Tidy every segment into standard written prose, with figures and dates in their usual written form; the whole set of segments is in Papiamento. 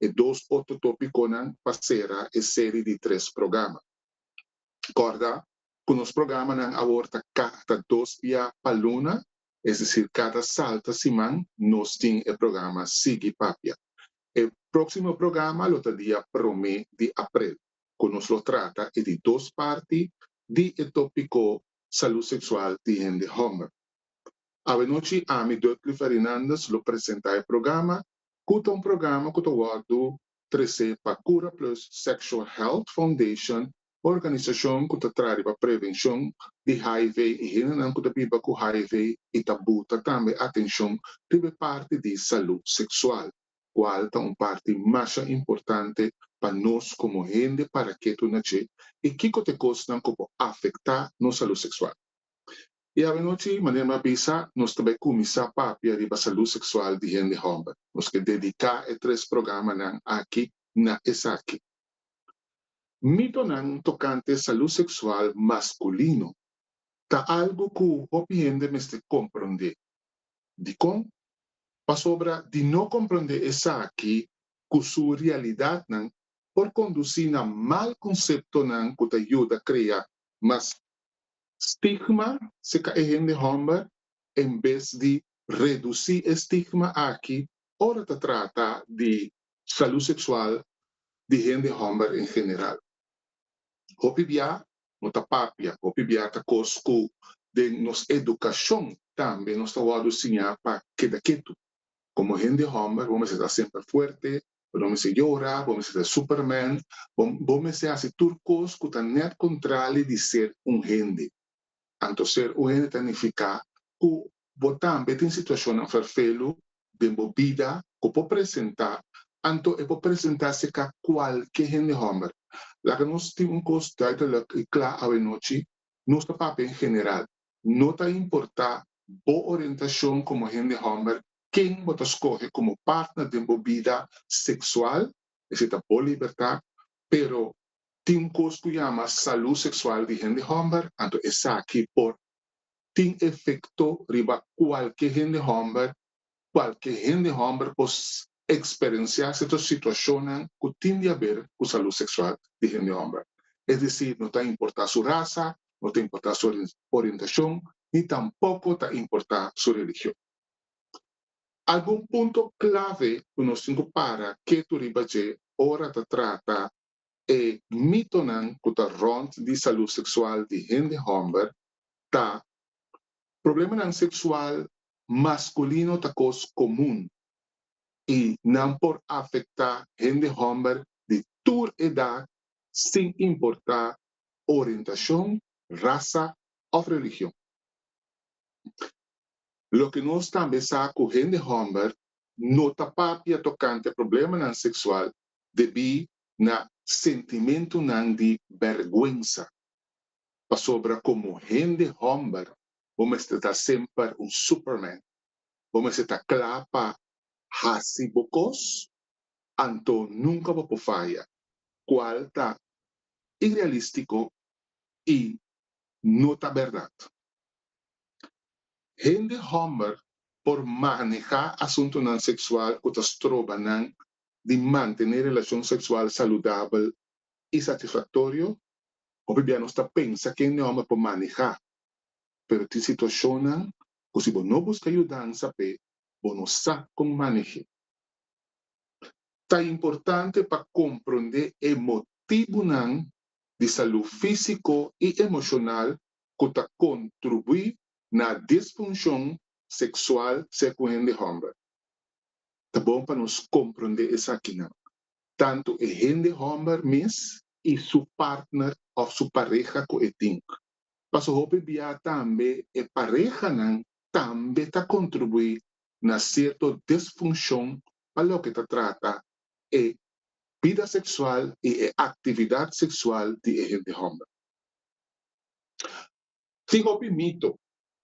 E dos otro tópikonan pa sera e seri di tres programa. Kòrda ku nos programanan awor ta kada dos bia pa luna, es desir kada salta siman nos tin e programa Sigui Papia. E próksimo programa lo ta dia promé di aprel, ku nos lo trata e di dos parti di e tópiko Salú Seksual di Hende Hòmber. Awenochi ami Dudley Ferdinandus lo presentá e programa, ku ta un programa ku ta wòrdu tresé pa Cura Plus Sexual Health Foundation, organisashon ku ta traha riba prevenshon di hiv i hendenan ku ta biba ku hiv i ta buta tambe atenshon riba e parti di salú seksual, kual ta un parti masha importante pa nos komo hende para ketu na dje i kiko ta e kosnan ku por afektá nos salú seksual. I awenochi, manera mi a bisa, nos ta bai kuminsá papia riba salú seksual di hende hòmber. Nos ke dediká e tres programanan aki na esaki. Mitonan tokante salú seksual maskulino ta algu ku hopi hende mester komprondé. Dikon? Pasobra di no komprondé esaki ku su realidatnan por kondusí na mal konseptonan ku ta yuda krea mas stigma serka e hende hòmber en bes di redusí e stigma aki ora ta trata di salú seksual di hende hòmber en general. Hopi bia no ta papia, hopi bia ta kos ku den nos edukashon tambe nos ta wòrdu siñá pa keda ketu. Komo hende hòmber bo mester ta semper fuerte, bo no mester yora, bo mester ta superman, bo bo mester hasi tur kos ku ta nèt kontrali di ser un hende. Anto ser un hende ta nifiká ku bo tambe tin situashonnan fèrfelu den bo bida ku por presentá, anto e por presentá serka kualke hende hòmber. Laga nos tin un kos duidelik i kla awenochi, nos ta papia en general, no ta importá bo orientashon komo hende hòmber, ken bo ta skohe komo partner den bo bida seksual, esei ta bo libertat, pero tin un kos ku yama salú seksual di hende hòmber, anto esaki por tin efekto riba kualke hende hòmber, kualke hende hòmber por eksperensiá sierto situashonnan ku tin di haber ku salú seksual di hende hòmber. Es desir, no ta importá su rasa, no ta importá su orientashon, ni tampoko ta importá su religion. Algun punto klave ku nos tin ku para ketu riba dje ora ta trata e mitonan ku ta rònt di salú seksual di hende hòmber ta, Problemanan seksual maskulino ta kos komun i nan por afektá hende hòmber di tur edat sin importá orientashon, rasa òf religion. Loke nos tambe sa ku hende hòmber no ta papia tokante problemanan seksual debí na sentimentunan di bèrgwensa, pasobra komo hende hòmber bo mester ta semper un superman, bo mester ta kla pa hasi bo kos, anto nunka bo por faya, kual ta irealístiko i no ta bèrdat. Hende hòmber por manehá asuntunan seksual ku ta stroba nan di mantené relashon seksual saludabel i satisfaktorio? Hopi bia nos ta pensa ken e hòmber por manehá, pero tin situashonnan ku si bo no buska yudansa p'e, bo no sa kon maneh'é. Ta importante pa komprondé e motibunan di salú físiko i emoshonal ku ta kontribuí na disfunshon seksual serka un hende hòmber. Ta bon pa nos komprondé esakinan, tantu e hende hòmber mes i su partner òf su pareha ku e tin. Pasobra hopi bia tambe e parehanan tambe ta kontribuí na sierto disfunshon pa loke ta trata e bida seksual i e aktividat seksual di e hende hòmber. Tin hopi mito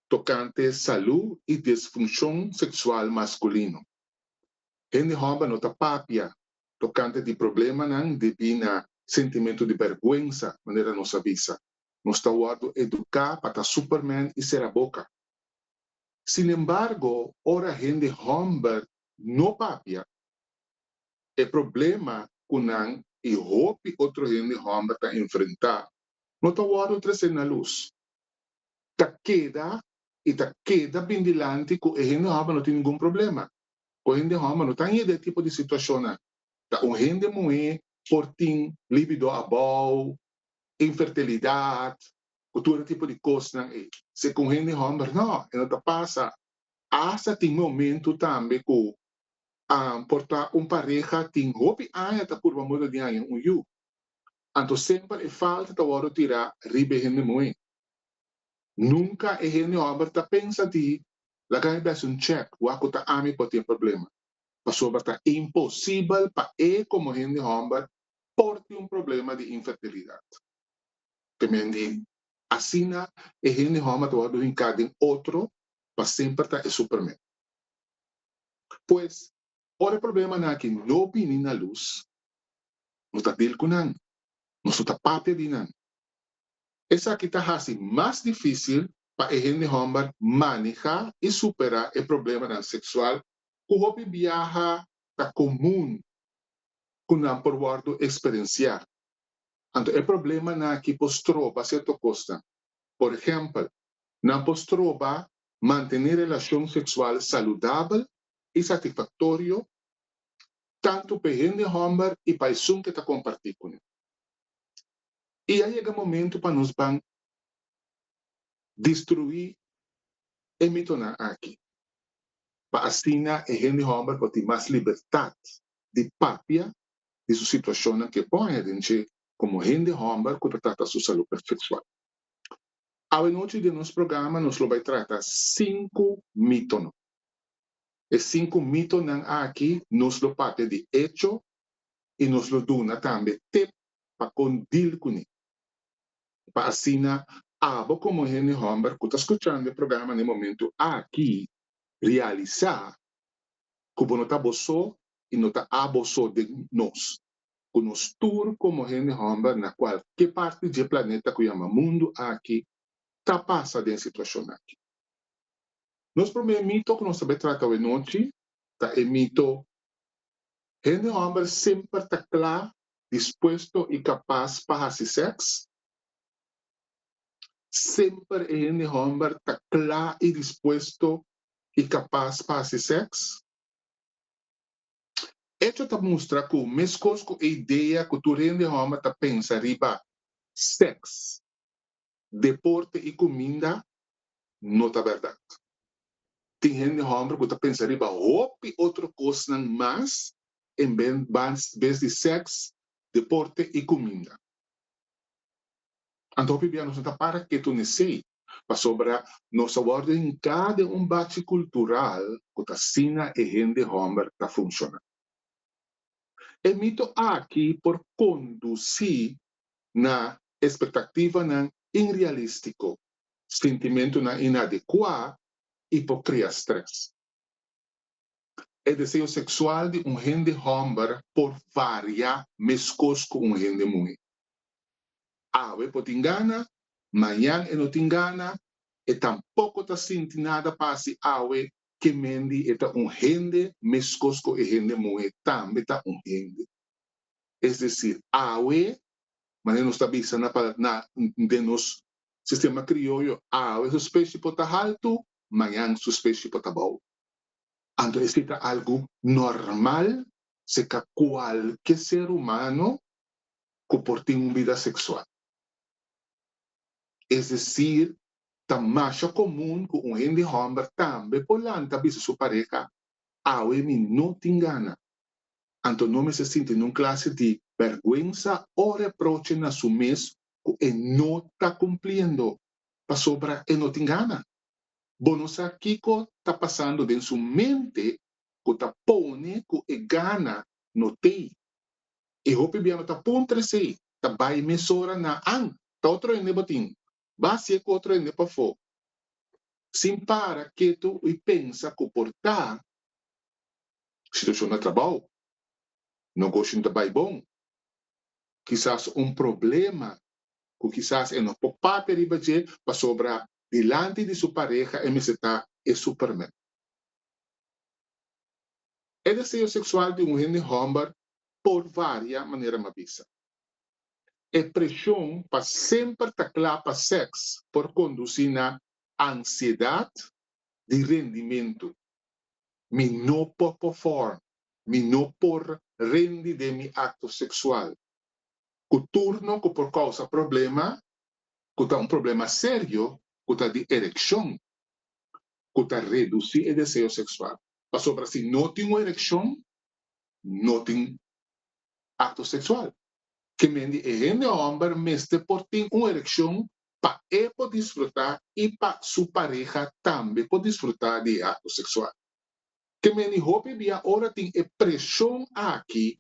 tokante salú i disfunshon seksual maskulino. Hende hòmber no ta papia tokante di problemanan debí na sentimentu di bèrgwensa, manera nos a bisa. Nos ta wòrdu eduká pa ta superman i sera boka. Sinembargo, ora hende hòmber no papia, E problema ku nan i hopi otro hende hòmber ta enfrentá no ta wòrdu tresé na lus. Ta keda i ta keda bin dilanti ku e hende hòmber no tin ningun problema, ku e hende hòmber no ta haña den e tipo di situashonnan. Ta un hende muhé por tin libido abou, infertilidat, ku tur e tipo di kosnan ei. Si ku un hende hòmber no, e no ta pasa. Asta tin momentu tambe ku por ta un pareha tin hopi aña ta purba moda di haña un yu. Anto semper e falta ta wòrdu tirá riba e hende muhé. Nunka e hende hòmber ta pensa di laga mi bèsi un chèk wak ku ta ami por tin e problema. Pasobra ta imposibel pa e komo hende hòmber por tin un problema di infertilidat. Te men di asina e hende hòmber ta wòrdu hinká den otro pa semper ta e superman. Pues, ora e problemanan aki no bini na lus, nos ta deal ku nan, nos no ta papia di nan. Esaki ta hasi mas difísil pa e hende hòmber manehá i superá e problemanan seksual ku hopi biaha ta komun ku nan por wòrdu eksperensiá. Anto e problemanan aki por stroba sierto kosnan. Por ehèmpel, nan por stroba mantené relashon seksual saludabel i satisfaktorio tantu pa e hende hòmber i pa esun ke ta kompartí kuné. I a yega momentu pa nos ban destruí e mitonan aki, pa asina e hende hòmber por tin mas libertat di papia di su situashonnan ku e por haña den dje komo hende hòmber ku ta trata su salú seksual. Awe nochi den nos programa nos lo bai trata sinku mitonan. E sinku mitonan aki nos lo papia di echo i nos lo duna tambe tip pa kon deal kuné. Pa asina abo komo hende hòmber ku ta skuchando e programa na e momentu aki realisá ku bo no ta bo so i no ta abo so den nos. Ku nos tur komo hende hòmber na kualke parti dje planeta ku yama mundu aki ta pasa den situashon aki. Nos promé mito ku nos ta bai trata awenochi ta e mito Hende hòmber semper ta kla, dispuesto i kapas pa hasi sèks? Semper e hende hòmber ta kla i dispuesto i kapas pa hasi sèks? Echo ta mustra ku meskos ku e idea ku tur hende hòmber ta pensa riba sèks, deporte i kuminda no ta bèrdat. Tin hende hòmber ku ta pensa riba hopi otro kosnan mas en bes di sèks, deporte i kuminda. Anto hopi bia nos no ta para ketu n'esei, pasobra nos a wòrdu hinká den un bachi kultural ku ta asina e hende hòmber ta funshoná. E mito aki por kondusí na espektativanan inrealístiko, sintimentunan inadekuá i por krea strès. E deseo seksual di un hende hòmber por varia meskos ku un hende muhé. Awe por tin gana, mañan e no tin gana, e tampoko ta sinti nada pa hasi awe ke mendi e ta un hende meskos ku e hende muhé tambe ta un hende. Es desir, awe, manera nos ta bisa na na den nos sistema krioyo, awe su speshe por ta haltu, mañan su speshe por ta bou. Anto esei ta algu normal serka kualke ser humano ku por tin un bida seksual. Es desir, ta masha komun ku un hende hòmber tambe por lanta bisa su pareha, Awe mi no tin gana. Anto no mester sinti nun klase di bèrgwensa o reproche na su mes ku e no ta kumpliendo pasobra e no tin gana. Bo no sa kiko ta pasando den su mente ku ta pone ku e gana no tei. E hopi bia no ta puntra esei, ta bai mesora na an, ta otro hende bo tin, ba hacié ku otro hende pafó, sin para ketu i pensa ku por ta situashon na trabou, nogoshi no ta bai bon, kisas un problema ku kisas e no por papia riba dje pasobra dilanti di su pareha e mester ta e superman. E deseo seksual di un hende hòmber. por varia manera mi a bisa. E preshon pa semper ta kla pa sèks por kondusí na ansiedat di rendimentu. Mi no por perform, mi no por rendi den mi akto seksual. Ku turno ku por kousa problema, ku ta un problema serio ku ta di erekshon, ku ta redusí e deseo seksual. Pasobra si no tin un erekshon, no tin akto seksual. Ke men di e hende hòmber mester por tin un erekshon pa e por disfrutá i pa su pareha tambe por disfrutá di e akto seksual. Ke men di hopi bia ora tin e preshon aki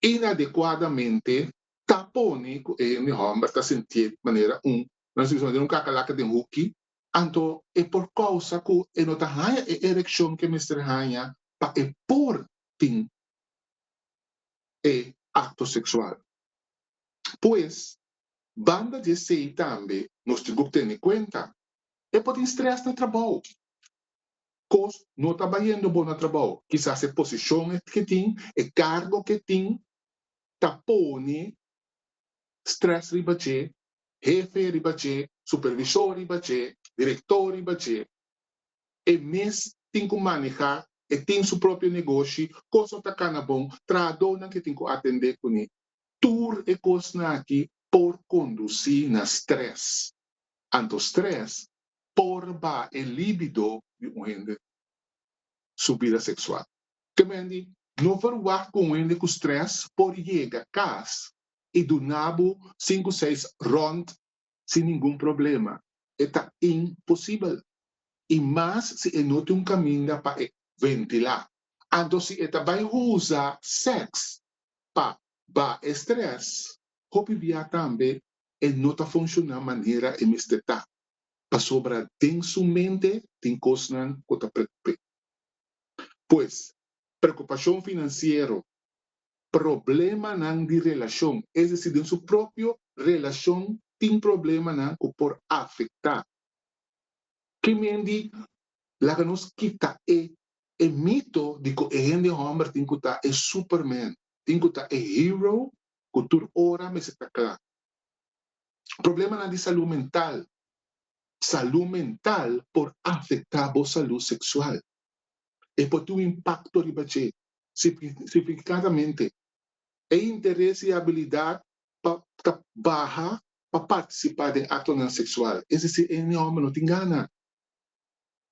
inadekuadamente ta pone ku e hende hòmber ta sintié manera un, nan sa bisa manera un kakalaka den huki, anto e por kousa ku e no ta haña e erekshon ku e mester haña pa e por tin e akto seksual. Pues, banda di esei tambe nos tin ku tene kuenta, e por tin strès na trabou. Kos no ta bayendo bon na trabou, kisas e posishon ke tin, e kargo ke tin ta pone strès riba dje, hefe riba dje, supervisor riba dje, direktor riba dje. E mes tin ku manehá, e tin su propio negoshi, kos no ta kana bon, trahadónan ke tin ku atendé kuné. Tur e kosnan aki por kondusí na strès. Anto strès por baha e libido di un hende su bida seksual. Te mendi, no verwagt ku un hende ku strès por yega kas i duna bo sinku seis rònt sin ningun problema. E ta imposibel. I mas si e no tin un kaminda pa e ventilá. Anto si e ta bai usa sèks pa baha e strès, hopi bia tambe e no ta funshoná manera e mester ta, pasobra den su mente tin kosnan ku ta preokup'é. Pues, preokupashon finansiero, problemanan di relashon, es desir den su propio relashon tin problemanan ku por afektá. Ki men di laga nos kita e e mito di ku e hende hòmber tin ku ta e superman, tin ku ta e hero ku tur ora mester ta kla. Problemanan di salú mental. Salú mental por afektá bo salú seksual. E por tin un impakto riba dje signifikadamente. E interes i abilidat pa ta baha pa partisipá den aktonan seksual, es desir e hende hòmber no tin gana.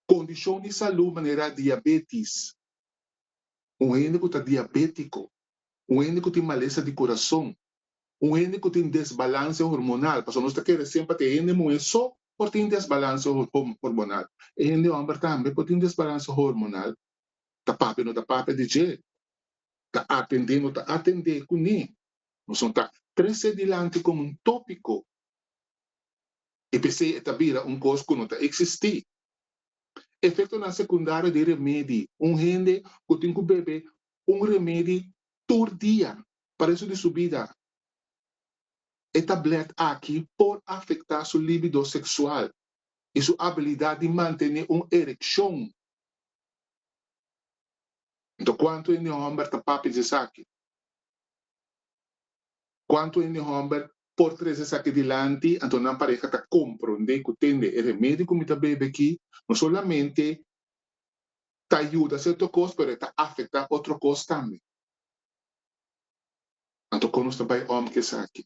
Kondishon di salú manera diabétis, un hende ku ta diabétiko, un hende ku tin malesa di kurason, un hende ku tin desbalanse hormonal, pasobra nos ta kere semper ta e hende muhé so por tin desbalanse hormonal, e hende hòmber tambe por tin desbalanse hormonal, ta papia no ta papia di dje, ta atendé no ta atendé kuné, nos no ta trese dilanti komo un tópiko i p'esei e ta bira un kos ku no ta eksistí. Efektonan sekundario di remedi, un hende ku tin ku bebe un remedi tur dia pa resto di su bida. E tablet aki por afektá su libido seksual i su abilidat di mantené un erekshon. Anto kuantu hende hòmber ta papia di esaki? Kuantu hende hòmber por trese esaki dilanti? Anto nan pareha ta komprondé ku tende e remedi ku mi ta bebe aki no solamente ta yuda sierto kos pero e ta afektá otro kos tambe. Anto kon nos ta bai om ku esaki?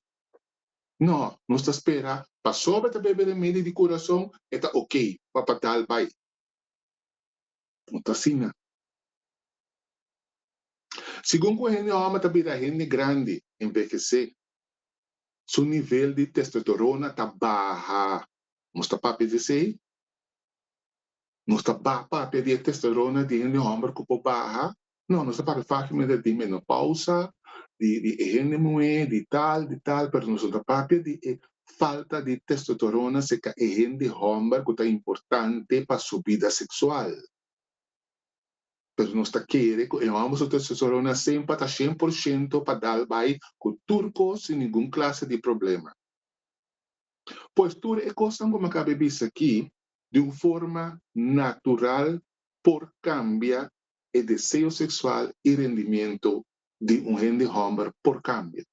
No, nos ta spera pasobra e ta bebe remedi di kurason e ta okey pa pa dal bai. No ta asina. Segun ku hende hòmber ta bira hende grandi, envehesé, su nivel di testosterona ta baha. Nos ta papia di esei? Nos ta ba papia di e testosterona di hende hòmber ku por baha? No, nos ta papia fásilmente di menopausa, di di e hende muhé, di tal, di tal, pero nos no ta papia di e falta di testosterona serka e hende hòmber ku ta importante pa su bida seksual. Pero nos ta kere ku e hòmber su testosterona semper ta 100% pa dal bai ku tur kos sin ningun klase di problema. Pues tur e kosnan ku mi a kaba di bisa aki di un forma natural por kambia. e deseo seksual i rendimiento di un hende hòmber por kambia.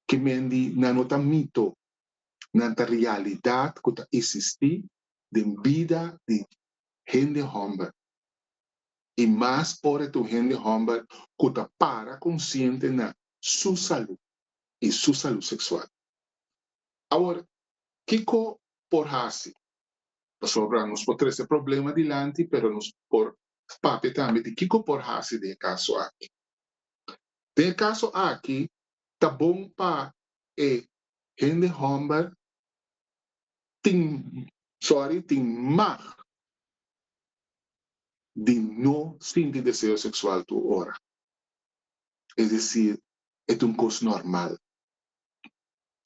Ke men di nan no ta mito, nan ta realidat ku ta eksistí den bida di hende hòmber. I mas ora e ta un hende hòmber ku ta para konsiente na su salú i su salú seksual. Awor, kiko por hasi? Pasobra nos por trese problema dilanti, pero nos por papia tambe di kiko por hasi den e kaso aki. Den e kaso aki ta bon pa e hende hòmber tin, sorry, tin mag di no sinti deseo seksual tur ora. Es desir, e ta un kos normal.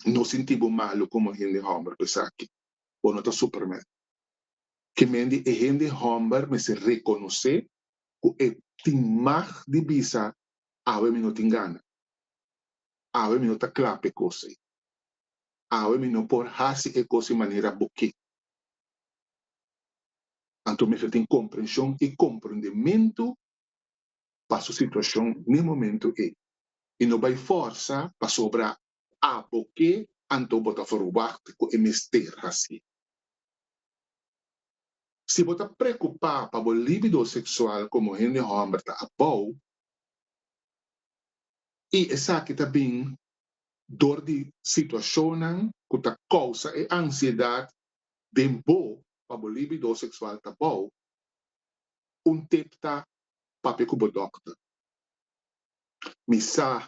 No sinti bo malu komo hende hòmber ku esaki. Bo no ta Superman. Ke men di e hende hòmber mester rekonosé ku e tin mag di bisa, Awe mi no tin gana. Awe mi no ta kla pa e kos ei. Awe mi no por hasi e kos ei manera bo ke. Anto mester tin komprenshon i komprondementu pa su situashon n'e momentu ei i no bai fòrsa pasobra abo ke anto bo ta ferwagt ku e mester hasié. Si bo ta preokupá pa bo libido seksual komo hende hòmber ta abou i esaki ta bin dor di situashonnan ku ta kousa e ansiedat den bo pa bo libido seksual ta abou, un tip ta papia ku bo dòkter. Mi sa,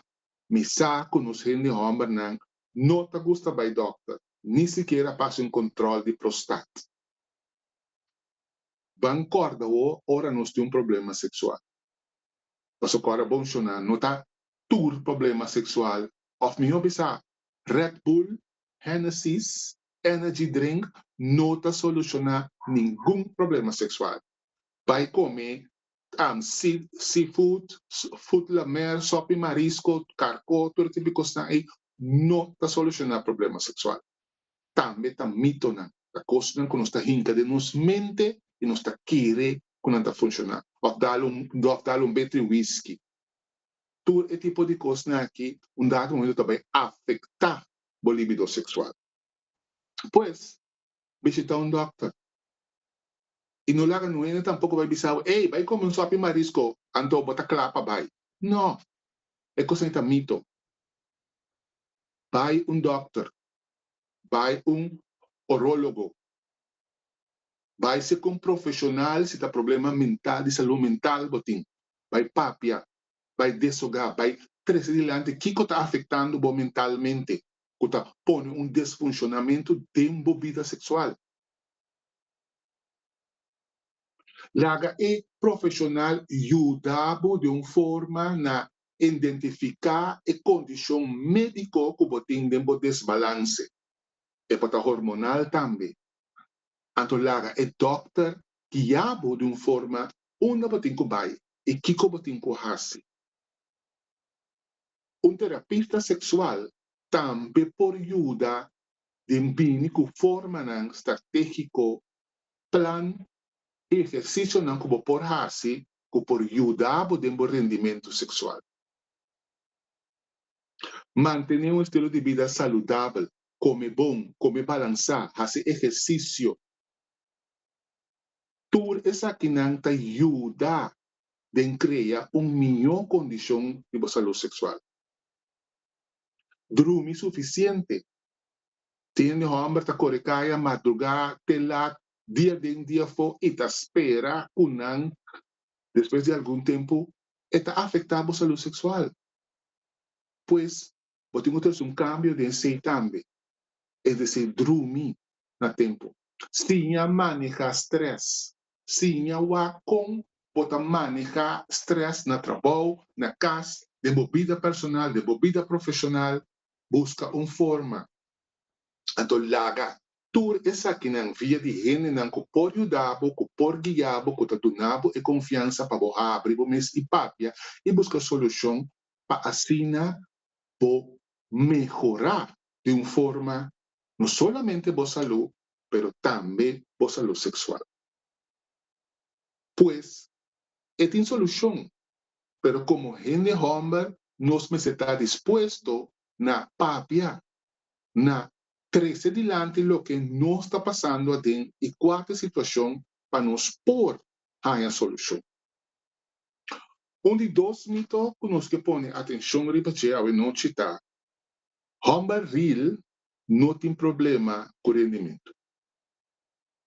mi sa ku nos hende hòmbernan no ta gusta bai dòkter, ni sikiera pa hasi un kòntròl di prostat. Ban kòrda wo ora nos tin un problema seksual. Pasobra kòrda bon shona, no ta tur problema seksual, òf mihó bisa, Red Bull, Hennessy's, energy drink no ta solushoná ningun problema seksual. Bai kome seafood, food la mer, sopi marisko, karkó, tur e tipo di kosnan ei no ta solushoná problema seksual. Tambe ta mitonan, ta kosnan ku nos ta hinka den nos mente i nos ta kere ku nan ta funshoná. Òf dal un òf dal un betri whisky. Tur e tipo di kosnan aki un dado momento ta bai afektá bo libido seksual. Pues, bishita un dòkter. I no laga no hende tampoko bai bisa bo, Ey, bai kome un sopi marisko, anto bo ta kla pa bai. No! E kos ei ta mito. Bai un dòkter. Bai un orólogo. Bai seka un profeshonal si ta problema mental, di salú mental bo tin. Bai papia, bai desogá, bai trese dilanti kiko ta afektando bo mentalmente. ku ta pone un desfunshonamentu den bo bida seksual. Laga e profeshonal yuda bo di un forma na identifiká e kondishon médiko ku bo tin den bo desbalanse. E por ta hormonal tambe. Anto laga e dòkter guia bo di un forma unda bo tin ku bai i kiko bo tin ku hasi. Un terapista seksual tambe por yuda den bini ku formanan stratégiko, plan i ehersisionan ku bo por hasi ku por yuda bo den bo rendimentu seksual. Mantené un estilo di bida saludabel, kome bon, kome balansá, hasi ehersisio. Tur esakinan ta yuda den krea un mihó kondishon di bo salú seksual. Drumi sufisiente. Tin hende hòmber ta kore kaya madrugá te lat dia den dia afó i ta spera ku nan despues di algun tempu e ta afektá bo salú seksual. Pues bo tin ku trese un kambio den esei tambe, es desir drumi na tempu. Siña manehá strès. Siña wak kon bo ta manehá strès na trabou, na kas, den bo bida personal, den bo bida profeshonal. Buska un forma. Anto laga tur esakinan via di hendenan ku por yuda bo, ku por guia bo, ku ta duna bo e konfiansa pa bo habri bo mes i papia i buska solushon pa asina bo mehorá di un forma no solamente bo salú pero tambe bo salú seksual. Pues, E tin solushon, pero komo hende hòmber nos mester ta dispuesto na papia, na trese dilanti loke nos ta pasando aden i kua ta e situashon pa nos por haña solushon. Un di dos mito ku nos ke pone atenshon riba dje awenochi ta, Hòmber ril no tin problema ku rendimentu.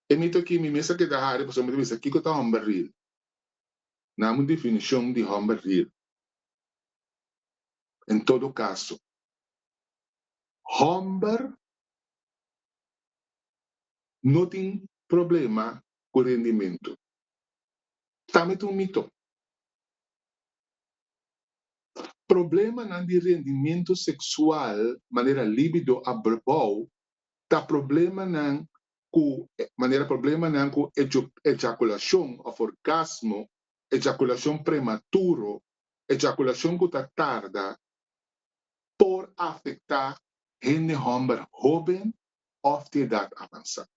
E mito aki mi mes a keda hari pasobra mi ta bisa kiko ta hòmber ril. Nan un definishon di hòmber ril. En todo kaso, hòmber no tin problema ku rendimentu. Tambe ta un mito. Problemanan di rendimentu seksual manera libido abou ta problemanan ku manera problemanan ku ejakulashon òf orgasmo, ejakulashon prematuro, ejakulashon ku ta tarda, por afektá hende hòmber hóben òf di edat avansá.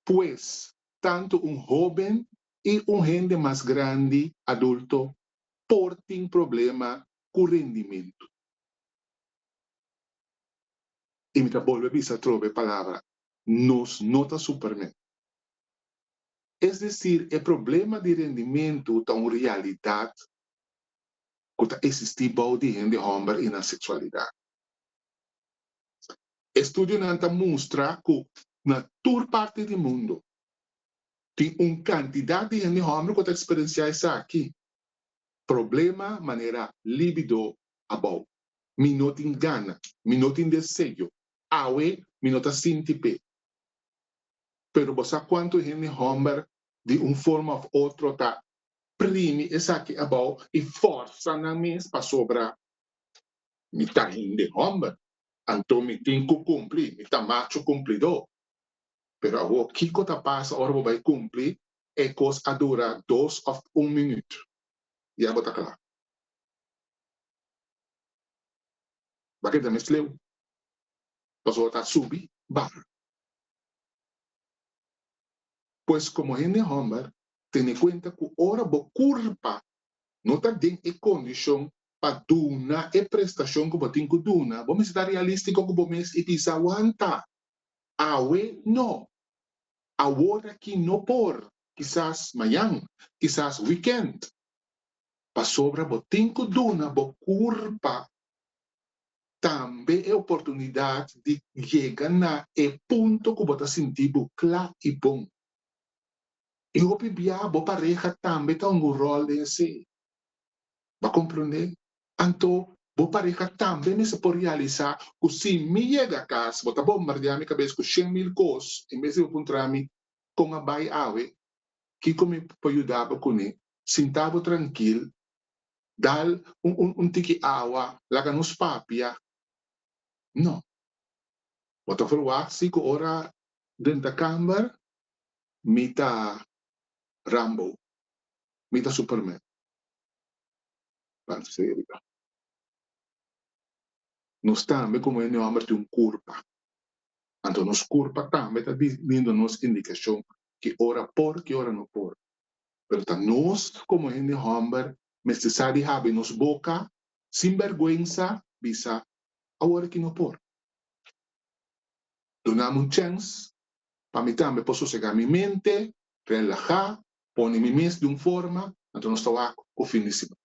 Pues, tantu un hóben i un hende mas grandi, adulto, por tin problema ku rendimentu. I mi ta bolbe bisa atrobe e palabra, nos no ta Superman. Es desir, e problema di rendimentu ta un realidat ku ta eksistí bou di hende hòmber i nan seksualidat. Estudionan ta mustra ku na tur parti di mundu tin un kantidat di hende hòmber ku ta eksperensiá esaki, problema manera libido abou. Mi no tin gana, mi no tin deseo, awe mi no ta sinti p'e. Pero bo sa kuantu hende hòmber di un forma òf otro ta primi esaki abou i fòrsa nan mes pasobra mi ta hende hòmber, anto mi tin ku kumpli, mi ta macho kumplidó. Pero awor kiko ta pasa ora bo bai kumpli, e kos a dura dos òf un minüt, ya bo ta kla. Bo a keda mes leu, pasobra ta subi baha. Pues komo hende hòmber, tene kuenta ku ora bo kurpa no ta den e kondishon pa duna e prestashon ku bo tin ku duna, bo mester ta realístiko ku bo mes i bisa, Wanta! Awe no. Awor aki no por, kisas mañan, kisas wikènt. Pasobra bo tin ku duna bo kurpa tambe e oportunidat di yega na e punto ku bo ta sinti bo kla i bon. I hopi bia bo pareha tambe ta hunga un ròl den esei. Bo a komprondé? Anto bo pareha tambe mester por realisá ku si mi yega kas bo ta bombardiá mi kabes ku 100,000 kos en bes di bo puntra mi kon a bai awe, kiko mi por yuda bo kuné, sinta bo trankil, dal un tiki awa, laga nos papia. No. Bo ta verwagt si ku ora drenta kamber mi ta Rambo, mi ta Superman. Ban serio. Nos tambe komo hende hòmber tin un kurpa. Anto nos kurpa tambe ta dinindo nos indikashon ki ora por, ki ora no por. Pero ta nos komo hende hòmber mester sa di habri nos boka sin bèrgwensa bisa awor aki no por. Dunami un chèns pa mi tambe por sosegá mi mente, relahá, pone mi mes di un forma, anto nos ta wak ku fin di siman.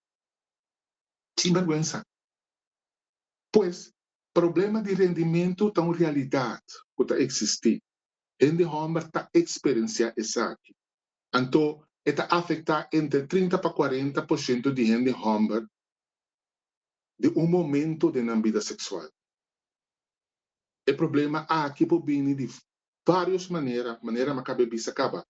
Sin bèrgwensa. Pues, problema di rendimentu ta un realidat ku ta eksistí. Hende hòmber ta eksperensiá esaki. Anto, e ta afektá entre 30 pa 40% di hende hòmber di un momento den nan bida seksual. E problema aki por bini di vários manera, manera mi a kaba e bisa kaba,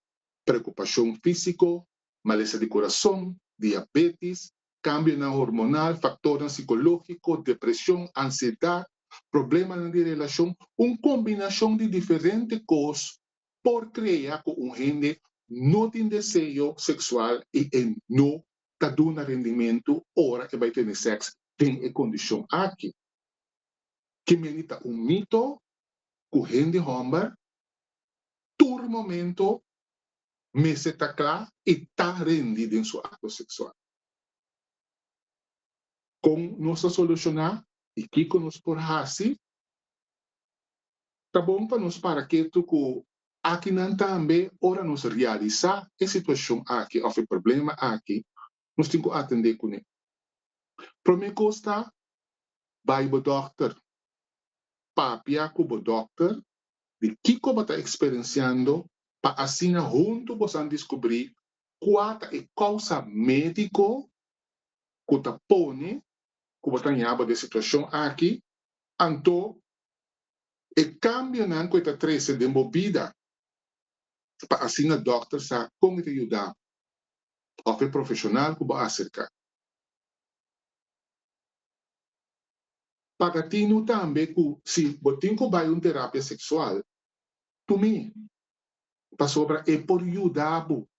preokupashon físiko, malesa di kurason, diabétis, kambionan hormonal, faktornan sikológiko, depreshon, ansiedat, problemanan di relashon, un kombinashon di diferente kos por krea ku un hende no tin deseo seksual i e no ta duna rendimentu ora e bai tene sèks den e kondishon aki. Kimeni ta un mito ku hende hòmber tur momento. mester ta kla i ta rendi den su akto seksual. Kon nos ta solushoná i kiko nos por hasi? Ta bon pa nos para ketu ku akinan tambe ora nos realisá e situashon aki òf e problema aki, nos tin ku atendé kuné. Promé kos ta bai bo dòkter. Papia ku bo dòkter di kiko bo ta eksperensiando pa asina huntu bosan diskubrí kua ta e kousa médiko ku ta pone ku bo ta haña bo den situashon aki, anto e kambionan ku e ta trese den bo bida pa asina dòkter sa kon e ta yuda bo òf e profeshonal ku bo a aserká. Paga tinu tambe ku si bo tin ku bai un terapia seksual, tum'é, pasobra e por yuda bo.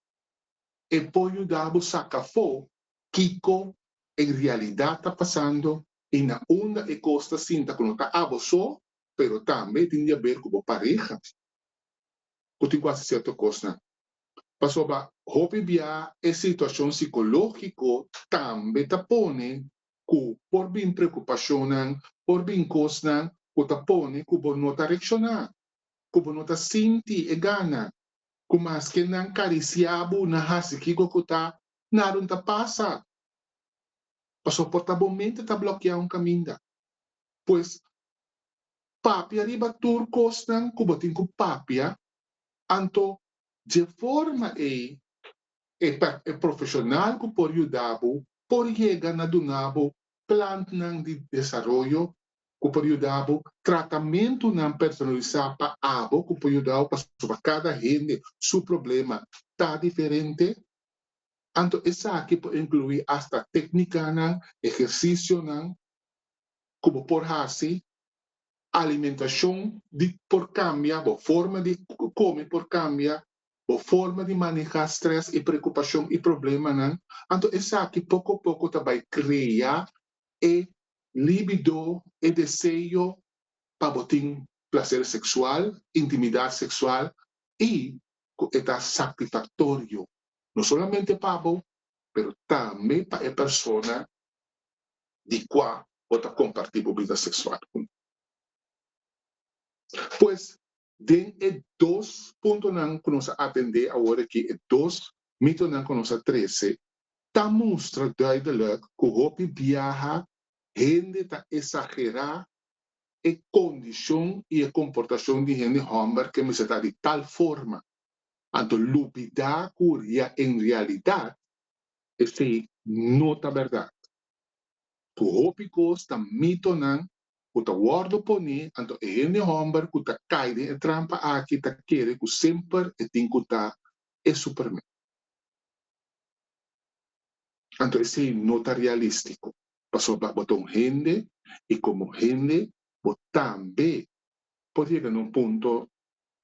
E por yuda bo saka afó kiko en realidat ta pasando i na unda e kos ta sinta ku no ta abo so, pero tambe tin di aber ku bo pareha ku tin ku hasi sierto kosnan. Pasobra hopi bia e situashon sikológiko tambe ta pone ku por bin preokupashonnan, por bin kosnan ku ta pone ku bo no ta reakshoná, ku bo no ta sinti e gana, ku maske nan karisiá bo, nan hasi kiko ku ta, nada no ta pasa. Pasobra por ta bo mente ta blòkiá un kaminda. Pues, papia riba tur kosnan ku bo tin ku papia, anto dje forma ei e profeshonal ku por yuda bo por yega na duna bo plannan di desaroyo ku por yuda bo, tratamentunan personalisá pa abo ku por yuda bo pasobra kada hende su problema ta diferente. Anto esaki por inkluí asta téknikanan, ehersisionan ku bo por hasi, alimentashon di por kambia, bo forma di kome por kambia, bo forma di manehá strès i preokupashon i problemanan. Anto esaki poko poko ta bai krea e libido, e deseo pa bo tin plaser seksual, intimidat seksual i ku e ta satisfaktorio no solamente pa bo, pero tambe pa e persona di kua bo ta kompartí bo bida seksual kuné. Pues, den e dos puntonan ku nos a atendé awor aki, e dos mitonan ku nos a trese, ta mustra duidelijk ku hopi biaha hende ta esagerá e kondishon i e komportashon di hende hòmber ke mester ta di tal forma Anto lubidá ku ria en realidat esei no ta bèrdat. Ku hopi kos ta mitonan ku ta wòrdu poné, anto e hende hòmber ku ta kai den e trampa aki ta kere ku semper e tin ku ta e superman. Anto esei no ta realístiko, pasobra bo ta un hende i komo hende bo tambe por yega na un punto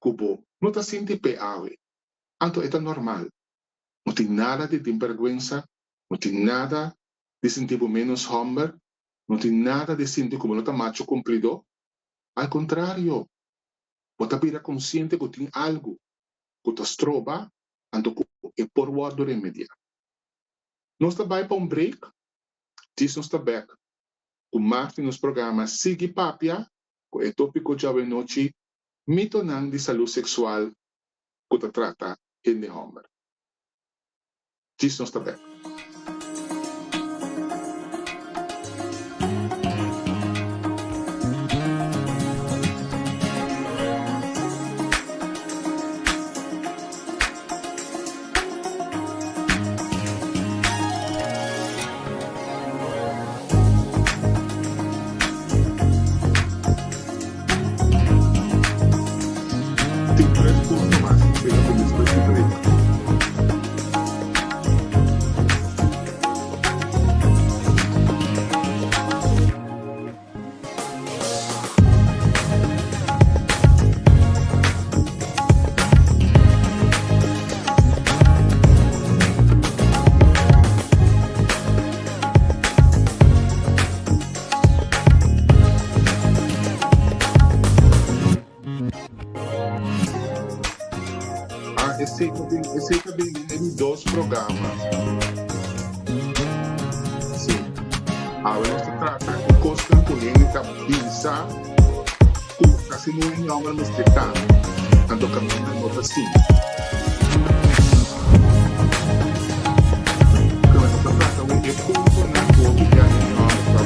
ku bo no ta sinti p'e awe, anto e ta normal. No tin nada di tin bèrgwensa, no tin nada di sinti bo ménos hòmber, no tin nada di sinti ku bo no ta macho kumplidó. Al kontrario, bo ta bira konsiente ku tin algu ku ta stroba anto ku e por wòrdu remediá. Nos ta bai pa un break, djis nos ta bèk ku mas di nos programa Sigui Papia ku e tópiko djawe nochi Mitonan di salú seksual ku ta trata hende hòmber. Djis nos ta bèk. Tin tres punto mas, pero ku despues di break. Awe nos ta trata e kosnan ku hende ta bisa ku kasi no hende hòmber mester ta, anto kaminda no ta asina. Nos ta trata awe e puntonan ku hopi bia hende hòmber ta.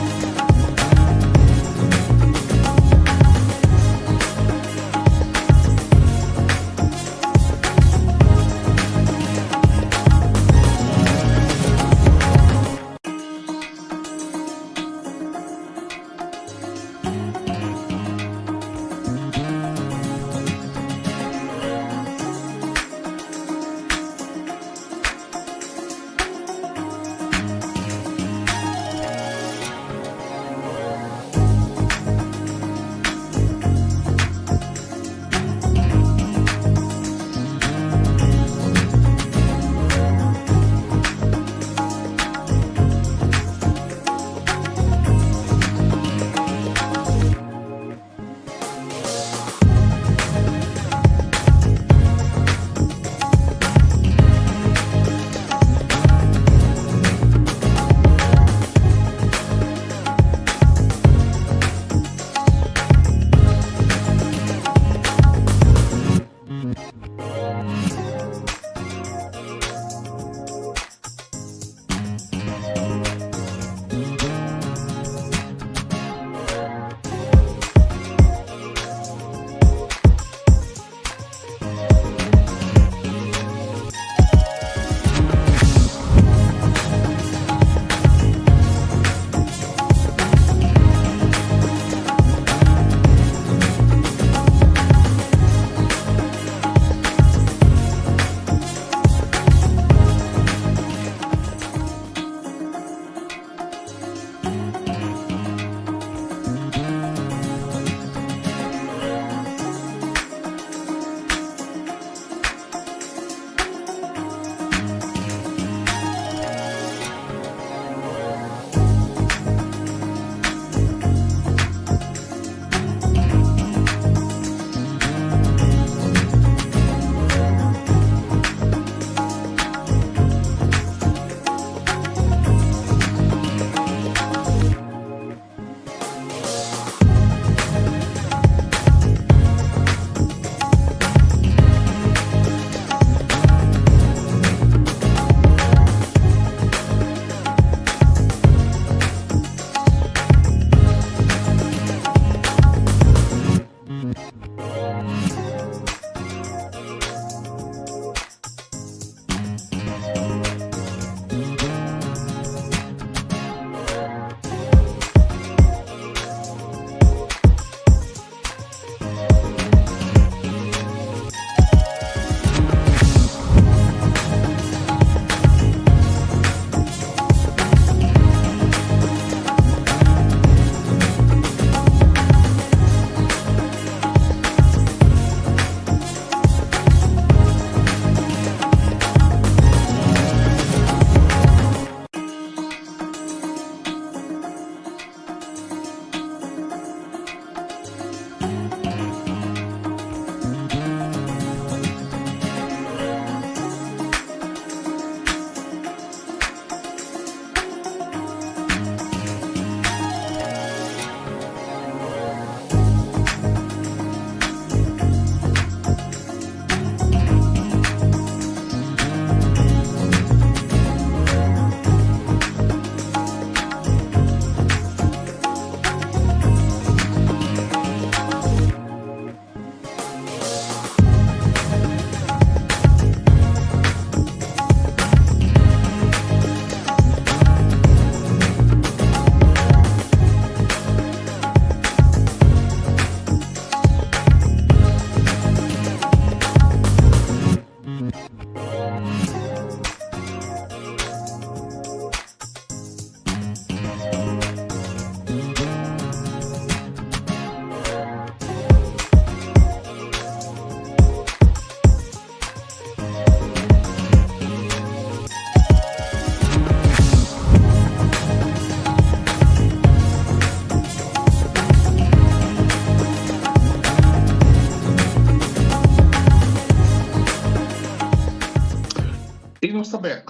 I nos ta bek.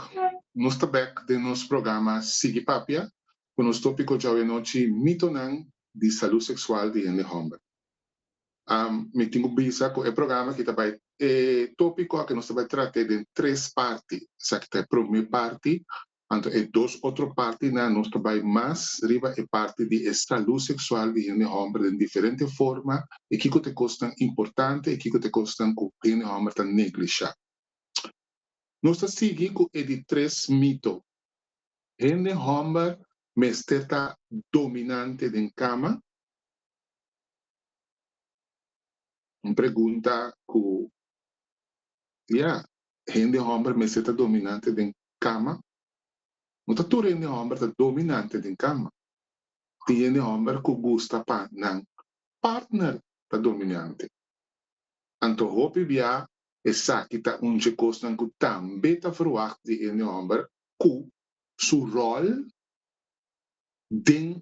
Nos ta bek den nos programa Sigui Papia. ku nos tópiko djawe anochi, Mitonan di Salú Seksual di Hende Hòmber. Mi tin ku bisa ku e programa aki ta bai, e tópiko aki nos ta bai trat'é den tres parti. Esaki ta e promé parti, anto e dos otro partinan nos ta bai mas riba e parti di e salú seksual di hende hòmber den diferente forma i kiko ta e kosnan importante i kiko ta e kosnan ku hende hòmber ta neglishá. Nos ta sigui ku e di tres mito, Hende hòmber mester ta dominante den kama? Un pregunta ku, ya, hende hòmber mester ta dominante den kama? No ta tur hende hòmber ta dominante den kama. Tin hende hòmber ku gusta pa nan partner ta dominante. Anto hopi bia esaki ta un dje kosnan ku tambe ta verwagt di hende hòmber ku su ròl den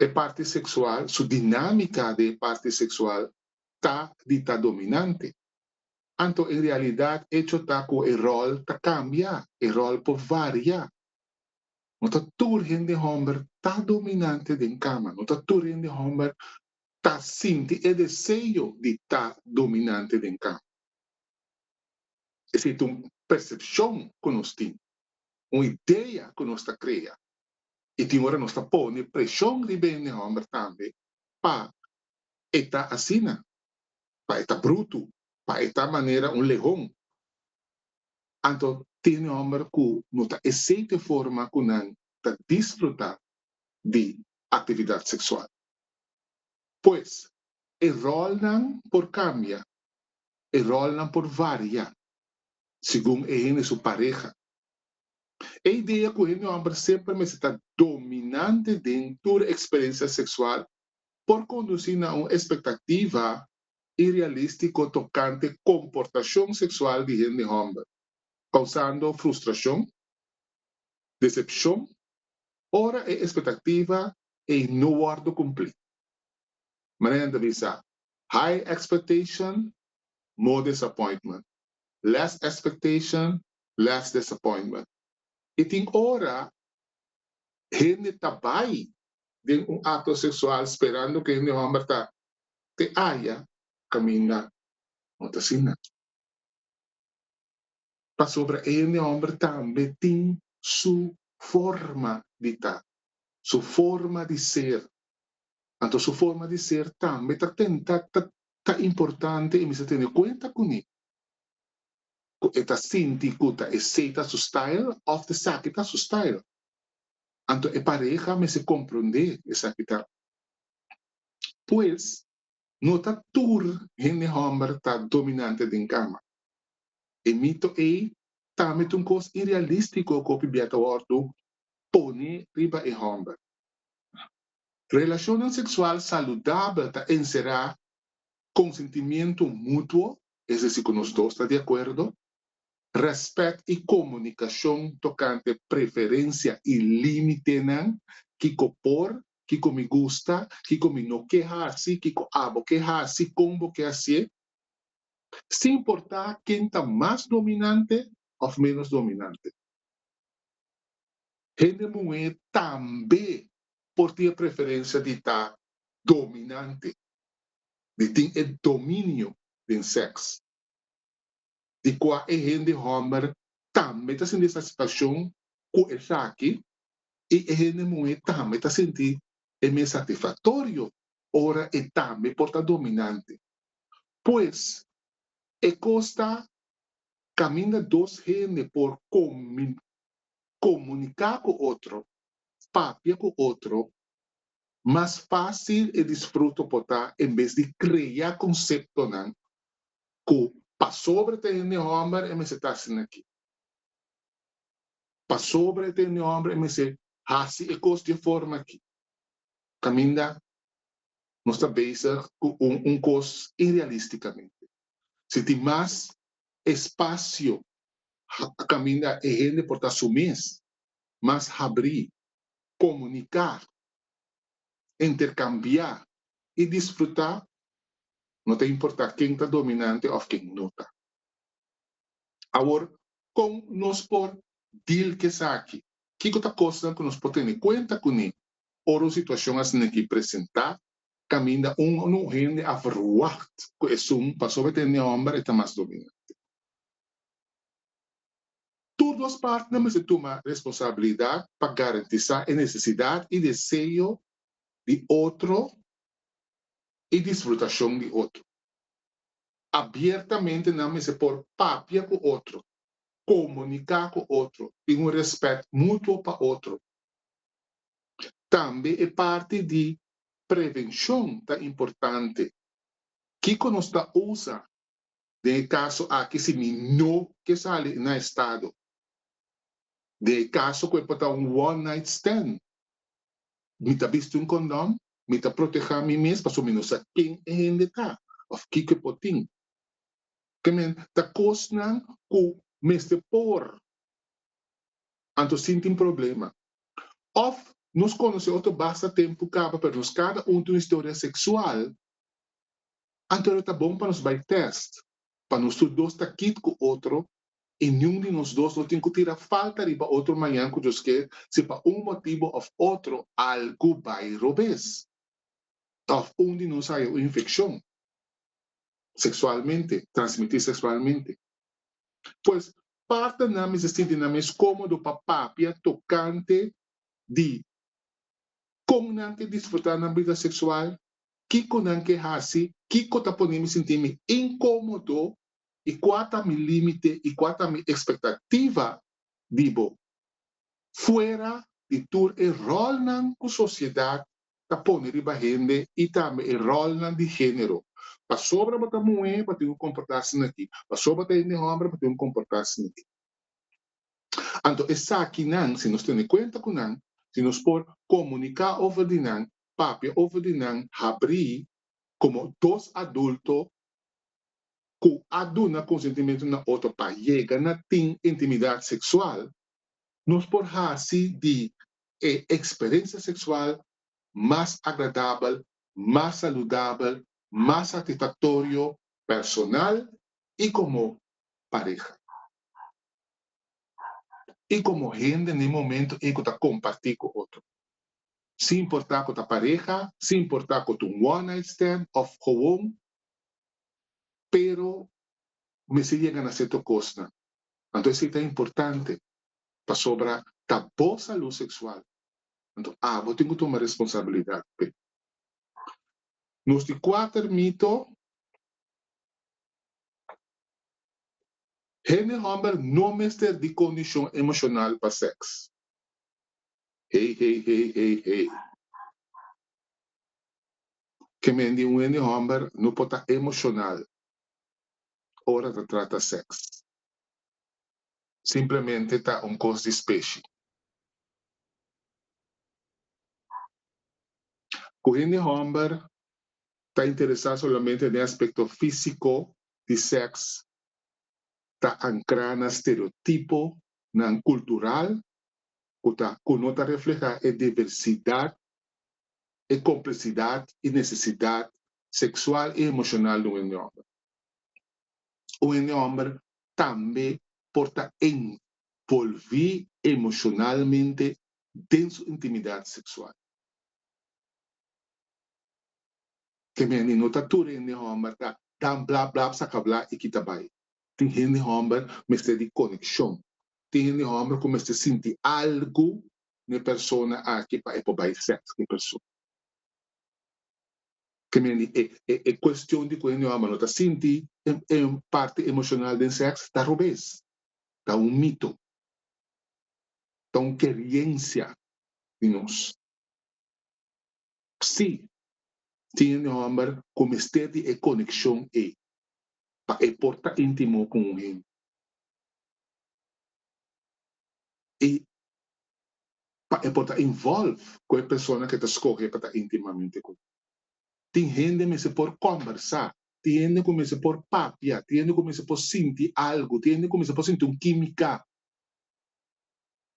e parti seksual, su dinámika den e parti seksual ta di ta dominante. Anto en realidat echo ta ku e ròl ta kambia, e ròl por varia. No ta tur hende hòmber ta dominante den kama, no ta tur hende hòmber ta sinti e deseo di ta dominante den kama. Esei ta un persepshon ku nos tin, un idea ku nos ta krea i tin ora nos ta pone preshon riba hende hòmber tambe pa e ta asina, pa e ta brutu, pa e ta manera un lehon. Anto tin hende hòmber ku no ta esei ta e forma ku nan ta disfrutá di aktividat seksual. Pues, e ròlnan por kambia, e ròlnan por varia segun e hende su pareha. E idea ku hende hòmber semper mester ta dominante den tur eksperensia seksual por kondusí na un espektativa irealístiko tokante komportashon seksual di hende hòmber, kousando frustrashon, desepshon ora e espektativa ei no wòrdu kumplí. Manera nan ta bisa, High expectation, more disappointment. Less expectation, less disappointment. I tin ora hende ta bai den un akto seksual sperando ku hende hòmber ta te aya kaminda no ta asina. Pasobra e hende hòmber tambe tin su forma di ta, su forma di ser. Anto su forma di ser tambe ta tenta ta ta importante i mester tene kuenta kuné. Ku e ta sinti ku ta esei ta su style òf ta esaki ta su style. Anto e pareha mester komprondé esaki ta. Pues, no ta tur hende hòmber ta dominante den kama. E mito ei tambe ta un kos irealístiko ku hopi bia ta wòrdu pone riba e hòmber. Relashonnan seksual saludabel ta enserá konsentimiento mutuo, es desir ku nos dos ta di akuerdo, rèspèt i komunikashon tokante preferensia i límitenan, kiko por, kiko mi gusta, kiko mi no ke hasi, kiko abo ke hasi, kon bo ke hasié, sin importá ken ta mas dominante òf ménos dominante. Hende muhé tambe por tin e preferensia di ta dominante, di tin e dominio den sèks, di kua e hende hòmber tambe ta sinti satisfakshon ku esaki i e hende muhé tambe ta sinti e mes satisfaktorio ora e tambe por ta dominante. Pues, e kos ta kaminda dos hende por komuniká ku otro, papia ku otro, mas fásil e disfruto por ta en bes di krea konseptonan ku pasobra ta hende hòmber e mester ta asina aki, pasobra e ta hende hòmber e mester hasi e kos di e forma aki. Kaminda nos ta bezig ku un un kos irealistikamente. Si tin mas espasio kaminda e hende por ta su mes, mas habrí, komuniká, interkambiá i disfrutá, no ta importá ken ta dominante òf ken no ta. Awor, kon nos por deal ku esaki? Kiko ta kosnan ku nos por tene kuenta kuné ora un situashon asin'aki presentá kaminda un un hende a verwagt ku esun pasobra e ta hende hòmber e ta mas dominante? Tur dos partner mester tuma responsabilidat pa garantisá e nesesidat i deseo di otro i disfrutashon di otro. Abiertamente nan mester por papia ku otro, komuniká ku otro, tin un rèspèt mutuo pa otro. Tambe e parti di prevenshon ta importante. Kiko nos ta usa den e kaso aki si mi no ke sali na estado? Den e kaso ku e por ta un one night stand, mi ta bisti un kondòm? Mi ta protehá mi mes pasobra mi no sa ken e hende ta òf kiko e por tin. Ke men ta kosnan ku mester por anto sin tin problema. Òf nos konosé otro basta tempu kaba pero nos kada un tin un historia seksual, anto lo ta bon pa nos bai tèst pa nos tur dos ta kit ku otro i niun di nos dos no tin ku tira falta riba otro mañan ku Dios ke si pa un motibu òf otro algu bai robes òf un di nos haya un infekshon seksualmente transmití seksualmente. Pues partnernan mester sinti nan mes kómodo pa papia tokante di kon nan ke disfrutá nan bida seksual, kiko nan ke hasi, kiko ta pone mi sinti mi inkómodo i kua ta mi límite i kua ta mi ekspektativa di bo, fuera di tur e ròlnan ku sosiedat ta pone riba hende i tambe e ròlnan di género. Pasobra bo ta muhé, bo tin ku komportá asina aki. Pasobra bo ta hende hòmber, bo tin ku komportá asina aki. Anto esakinan, si nos tene kuenta ku nan, si nos por komuniká over di nan, papia over di nan, habrí komo dos adulto ku a duna konsentimentu na otro pa yega na tin intimidat seksual, nos por hasi di e eksperensia seksual mas agradabel, mas saludabel, mas satisfaktorio personal i komo pareha. I komo hende na e momento ei ku ta kompartí ku otro. Sin importá ku ta pareha, sin importá ku ta un one night stand òf gewoon pero mester yega na cierto cosnan. Anto esey ta importante pasobra ta bo salud sexual, anto abo tin cu tuma responsabilidad p'e. Nos di cuater mito, Hende homber no mester di condicion emocional pa sex. Hey hey hey hey hey. Ke men di un hende hòmber no por ta emoshonal ora ta trata sèks. Simplemente ta un kos di speshi. Ku hende hòmber ta interesá solamente den aspekto físiko di sèks ta ankrá na stereotiponan kultural ku ta ku no ta reflehá e diversidat e kompleksidat i nesesidat seksual i emoshonal di un hende hòmber. Un hende hòmber tambe por ta envolví emoshonalmente den su intimidat seksual. Ke mende no ta tur hende hòmber ta dan bla bla saka bla i kita bai. Tin hende hòmber mester di konekshon. Tin hende hòmber ku mester sinti algu n'e persona aki pa e por bai sèks ku e persona. Ke men di e e e kuestion di ku hende hòmber no ta sinti e e parti emoshonal den sèks ta robes, ta un mito, ta un keriensia di nos. Sí, tin hende hòmber ku mester di e konekshon ei pa e por ta íntimo ku un hende. I pa e por ta involve ku e persona ku e ta skohe pa ta intimamente ku. Tin hende mester por kòmbersá, tin hende ku mester por papia, tin hende ku mester por sinti algu, tin hende ku mester por sinti un kímika.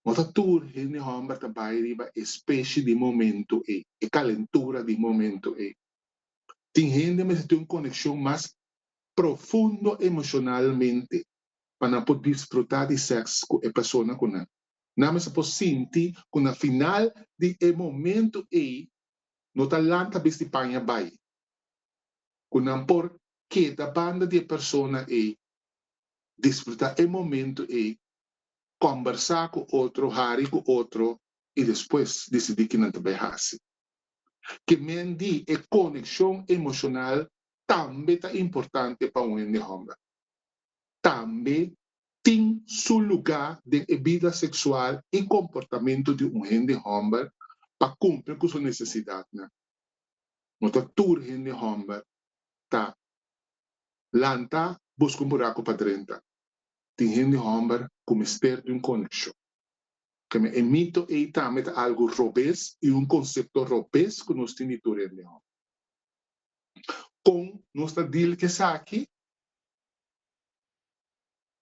No ta tur hende hòmber ta bai riba e speshe di momento ei, e kalentura di momento ei. Tin hende mester tin un konekshon mas profundo emoshonalmente pa nan por disfrutá di sèks ku e persona ku nan. Nan mester por sinti ku na final di e momentu ei no ta lanta bisti paña bai, ku nan por keda banda di e persona ei, disfrutá e momentu ei, kòmbersá ku otro, hari ku otro i despues disidí ki nan ta bai hasi. Ke men di e konekshon emoshonal tambe ta importante pa un hende hòmber. Tambe tin su lugá den e bida seksual i komportamentu di un hende hòmber pa kumpli ku su nesesidatnan. No ta tur hende hòmber ta lanta buska un buraku pa drenta. Tin hende hòmber ku mester di un konekshon. Keme e mito ei tambe ta algu robes i un konsepto robes ku nos tin di tur hende hòmber. Kon nos ta dil ku esaki?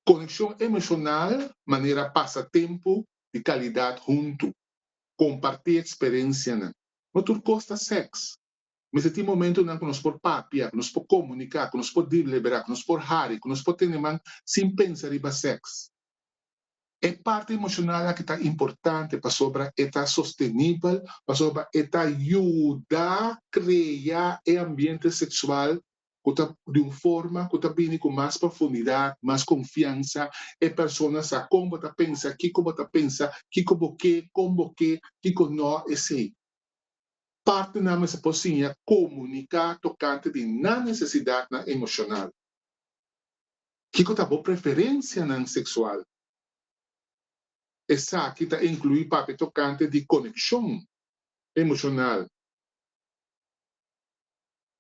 Konekshon emoshonal manera pasa tempu di kalidat huntu, kompartí eksperensianan. No tur kos ta sèks. Mester tin momentunan ku nos por papia, ku nos por komuniká, ku nos por deliberá, ku nos por hari, ku nos por tene man sin pensa riba sèks. E parti emoshonal aki ta importante pasobra e ta sostenibel, pasobra e ta yuda krea e ambiente seksual ku ta di un forma ku ta bini ku mas profundidat, mas konfiansa, e persona sa kon bo ta pensa, kiko bo ta pensa, kiko bo ke, kon bo ke, kiko no, esei. Partnernan mester por siña komuniká tokante di nan nesesidatnan emoshonal. Kiko ta bo preferensianan seksual? Esaki ta inkluí papia tokante di konekshon emoshonal.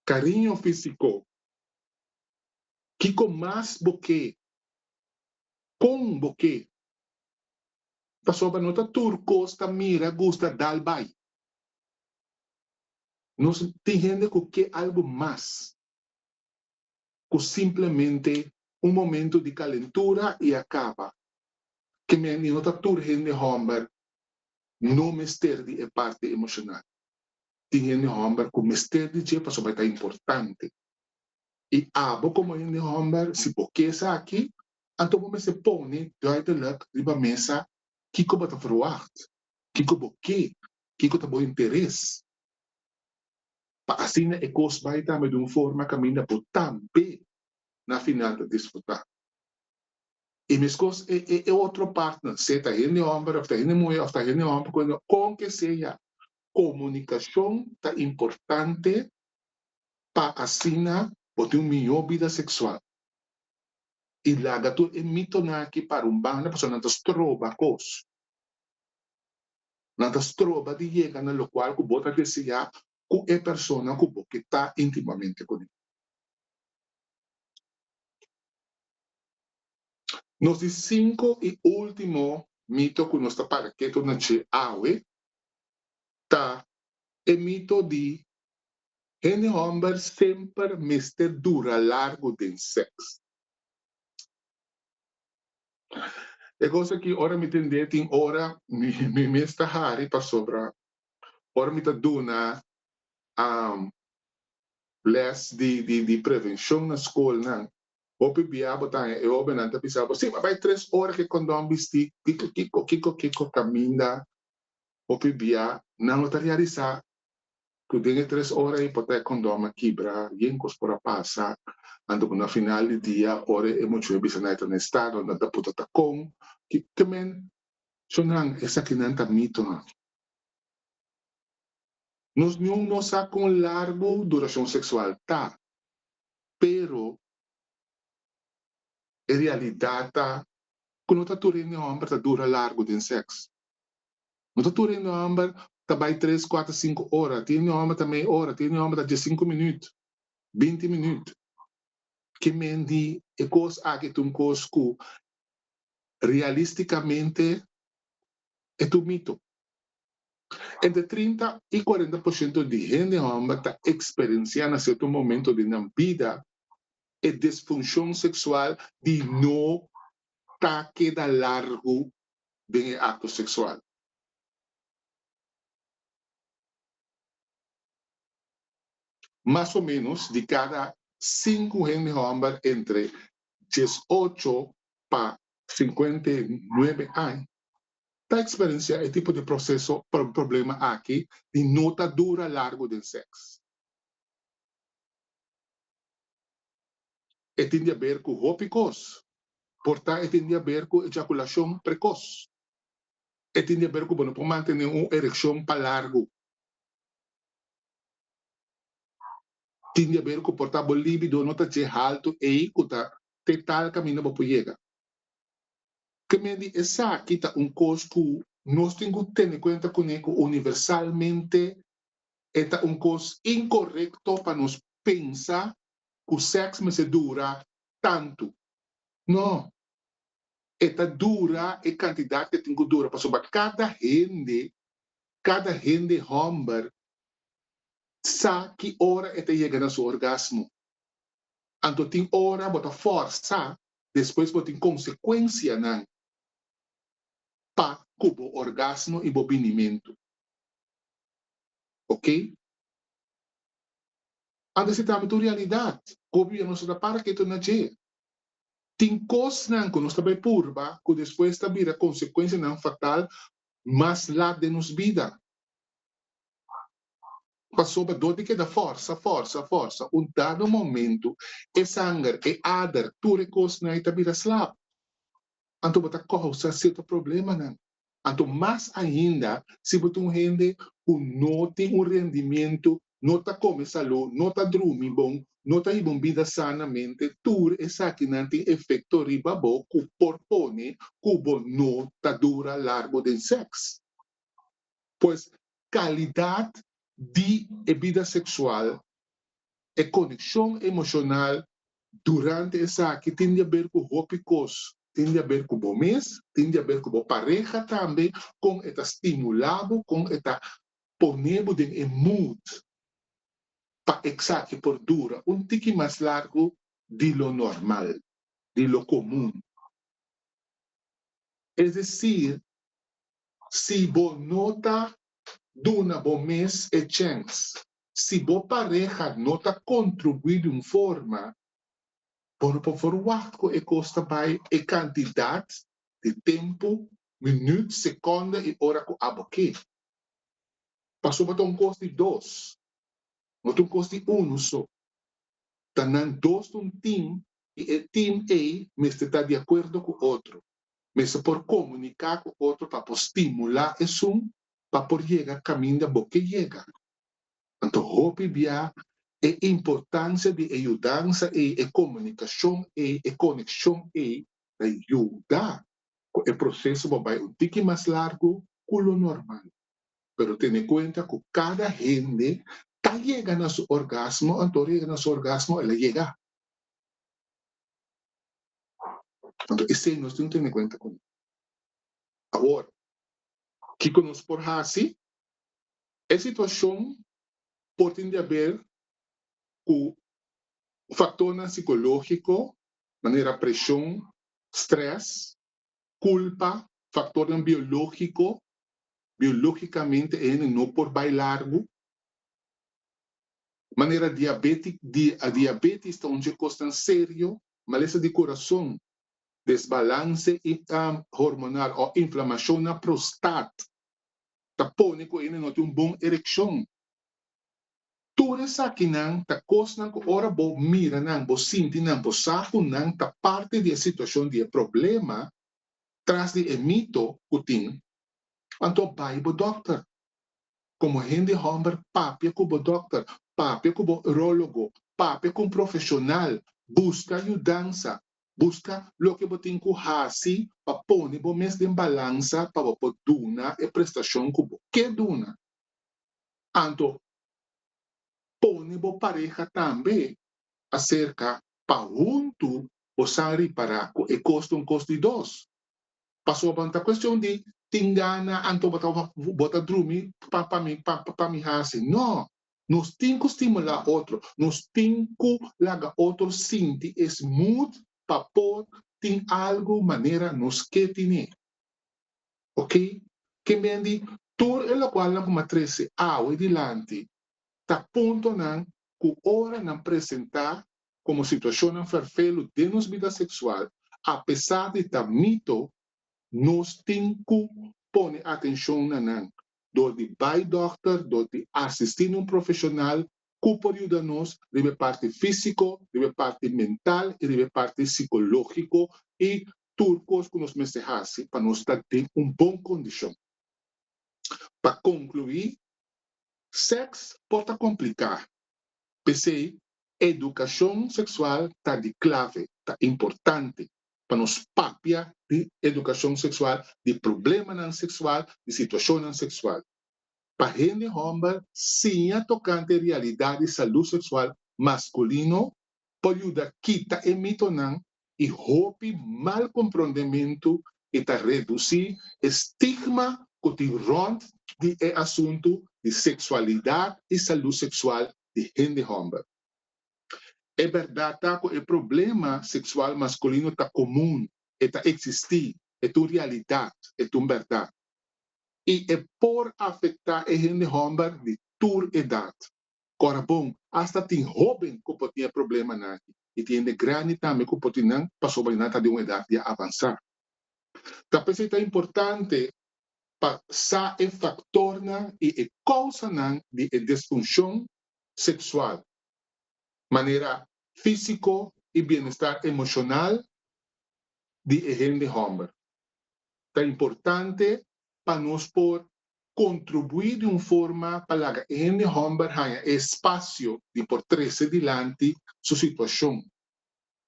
Kariño físiko, Kiko mas bo ke? Kon bo ke? Pasobra no ta tur kos ta mira, gusta, dal bai. Nos tin hende ku ke algu mas ku simplemente un momento di kalentura i a kaba. Ke men di no ta tur hende hòmber no mester di e parti emoshonal. Tin hende hòmber ku mester di dje pasobra e ta importante. I abo komo hende hòmber, si bo ke esaki, anto bo mester pone duidelijk riba mesa kiko bo ta verwagt, kiko bo ke, kiko ta bo interes. Pa asina e kos bai tambe di un forma kaminda bo tambe na final ta disfrutá. I meskos e e e otro partner, sea ta hende hòmber òf ta hende muhé òf ta hende hòmber ku hende muhé, kon ke sea, Komunikashon ta importante pa asina bo tin un mihó bida seksual. I laga tur e mitonan aki para un banda pasobra nan ta stroba kos. Nan ta stroba di yega na lokual ku bo ta deseá ku e persona ku bo ke ta intimamente kuné. Nos di sinku i último mito ku nos ta para ketu na dje awe ta e mito di hende hòmber semper mester dura largu den sèks. E kos aki ora mi tend'é tin ora mi mes ta hari pasobra ora mi ta duna lès di prevenshon na skolnan hopi bia bo ta haña e hóbennan ta bisa bo si mi a bai tres ora ku e kondòn bistí kiko kiko kiko kiko kaminda Hopi bia nan lo ta realisá ku den e tres ora ei por ta e kondòm a kibra, yen kos por a pasa, anto ku na final di dia ora e muchu a bisa nan e ta na estado, nan ta puta ta kon, ke men shonnan esakinan ta mitonan. Nos niun no sa kon largu durashon seksual ta, pero e realidat ta ku no ta tur hende hòmber ta dura largu den sèks. No ta tur hende hòmber ta bai tres, kuater, sinku ora. Tin hende hòmber ta mei ora, tin hende hòmber ta diesinku minüt, binti minüt. Ke men di e kos aki ta un kos ku realistikamente e ta un mito. Entre 30 i 40% di hende hòmber ta eksperensiá na sierto momento den nan bida e disfunshon seksual di no ta keda largu den e akto seksual. Mas o ménos di kada sinku hende hòmber entre 18 pa 59 aña. ta eksperensiá e tipo di proseso problema aki di no ta dura largu den sèks. E tin di aber ku hopi kos. Por ta e tin di aber ku ejakulashon prekos. E tin di aber ku bo no por mantené un erekshon pa largu. Tin di aber ku por ta bo libido no ta dje haltu ei ku ta te tal kaminda bo por yega. Ke men di esaki ta un kos ku nos tin ku tene kuenta kuné ku universalmente e ta un kos inkorekto pa nos pensa ku sèks mester dura tantu. No. E ta dura e kantidat ku e tin ku dura pasobra kada hende, kada hende hòmber sa ki ora e ta yega na su orgasmo. Anto tin ora bo ta fòrsa despues bo tin konsekuensianan pa ku bo orgasmo i bo binimentu. Ok? Anto esei tambe ta un realidat ku hopi bia nos no ta para ketu na dje. Tin kosnan ku nos ta bai purba ku despues ta bira konsekuensianan fatal mas lat den nos bida. Pasobra dor di keda forsa, forsa, forsa, un dado momento e sanger, e ader, tur e kosnan ei ta bira slap. Anto bo ta kousa sierto problemanan. Anto mas ainda si bo ta un hende ku no tin un rendimiento, no ta kome salú, no ta drumi bon, no ta hiba un bida sanamente, tur esakinan tin efekto riba bo ku por pone ku bo no ta dura largu den sèks. Pues kalidat di e bida seksual, e konekshon emoshonal durante esaki tin di aber ku hopi kos, tin di aber ku bo mes, tin di aber ku bo pareha tambe, kon e ta stimulá bo, kon e ta pone bo den e mood pa esaki por dura un tiki mas largu di lo normal, di lo komun. Es desir, Si bo no ta duna bo mes e chèns, si bo pareha no ta kontribuí di un forma, bo no por ferwagt ku e kos ta bai e kantidat di tempu, minüt, sekònde i ora ku abo ke. Pasobra ta un kos di dos, no ta un kos di unu so. Ta nan dos ta un tim i e tim ei mester ta di akuerdo ku otro. Mester por komuniká ku otro pa por stimulá esun pa por yega kaminda bo ke yega. Anto hopi bia e importansia di e yudansa ei, e komunikashon ei, e konekshon ei ta yuda ku e proseso por bai un tiki mas largu ku lo normal. Pero tene kuenta ku kada hende ta yega na su orgasmo, anto ora e yega na su orgasmo el a yega. Anto esei nos tin tene kuenta kuné. Awor, kiko nos por hasi? E situashon por tin di aber ku faktornan sikológiko manera preshon, strès, kulpa, faktornan biológiko, biológikamente e hende no por bai largu, manera diabétik, diabétis ta un dje kosnan serio, malesa di kurason, desbalanse hormonal òf inflamashon na prostat ta pone ku hende no tin un bon erekshon. Tur esakinan ta kosnan ku ora bo mira nan, bo sinti nan, bo sa ku nan ta parti di e situashon, di e problema tras di e mito ku tin, anto bai bo dòkter. Komo hende hòmber papia ku bo dòkter, papia ku bo urologo, papia ku un profeshonal, buska yudansa, buska loke bo tin ku hasi pa pone bo mes den balansa pa bo por duna e prestashon ku bo ke duna. Anto pone bo pareha tambe aserka pa huntu bo sa ripará ku e kos ta un kos di dos. Pasobra no ta cuestion di tin gana anto bo ta bo ta drumi pa pa mi pa pa mi haci. No, nos tin cu stimula otro, nos tin cu laga otro sinti es mood pa por tin algo manera nos ke tine. Ok? Ke men di tur e locualnan cu mi a trece awe dilanti ta puntonan cu ora nan presenta komo situashonnan ferfelu den nos bida seksual, apesar di ta mito, nos tin ku pone atenshon na nan dor di bai dòkter, dor di asistí na un profeshonal ku por yuda nos riba e parti físiko, riba e parti mental i riba e parti sikológiko i tur kos ku nos mester hasi pa nos ta den un bon kondishon. Pa konkluí, sèks por ta kompliká, p'esei edukashon seksual ta di klave, ta importante pa nos papia di edukashon seksual, di problemanan seksual, di situashonnan seksual. Pa hende hòmber siña tokante realidat di salú seksual maskulino por yuda kita e mitonan i hopi mal komprondementu i ta redusí e stigma ku tin rònt di e asuntu di seksualidat i salú seksual di hende hòmber. E bèrdat ta ku e problema seksual maskulino ta komun, e ta eksistí, e ta un realidat, e ta un bèrdat. I e por afektá e hende hòmber di tur edat. Kòrda bon, asta tin hóben ku por tin e problemanan aki i tin hende grandi tambe ku por tin nan pasobra nan ta di un edat ya avansá. Ta p'esei ta importante pa sa e faktornan i e kousanan di e disfunshon seksual, manera físiko i bienestar emoshonal di e hende hòmber. Ta importante pa nos por kontribuí di un forma pa laga e hende hòmber haña e espasio di por trese dilanti su situashon.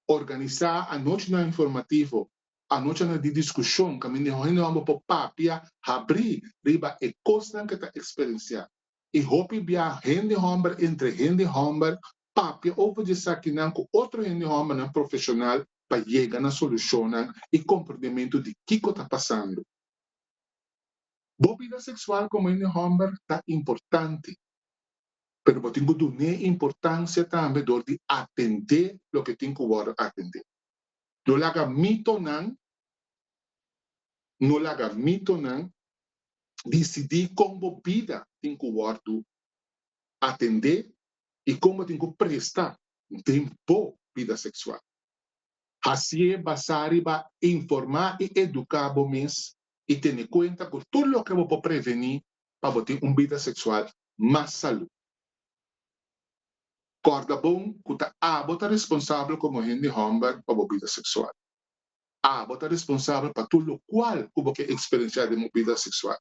Organisá anochinan informativo, anochinan di diskushon kaminda e hende hòmber por papia habrí riba e kosnan ku e ta eksperensiá. I hopi bia hende hòmber entre hende hòmber papia over di esakinan ku otro hende hòmbernan profeshonal pa yega na solushonnan i komprendementu di kiko ta pasando. Bo bida seksual komo hende hòmber ta importante, pero bo tin ku dun'é importansia tambe dor di atendé loke tin ku wòrdu atendé. No laga mitonan, no laga mitonan disidí kon bo bida tin ku wòrdu atendé i kon bo tin ku presta den bo bida seksual. Hasié basá riba informá i eduká bo mes i tene kuenta ku tur loke bo por prevení pa bo tin un bida seksual mas salú. Kòrda bon ku ta abo ta responsabel komo hende hòmber pa bo bida seksual. Abo ta responsabel pa tur lokual ku bo ke eksperensiá den bo bida seksual.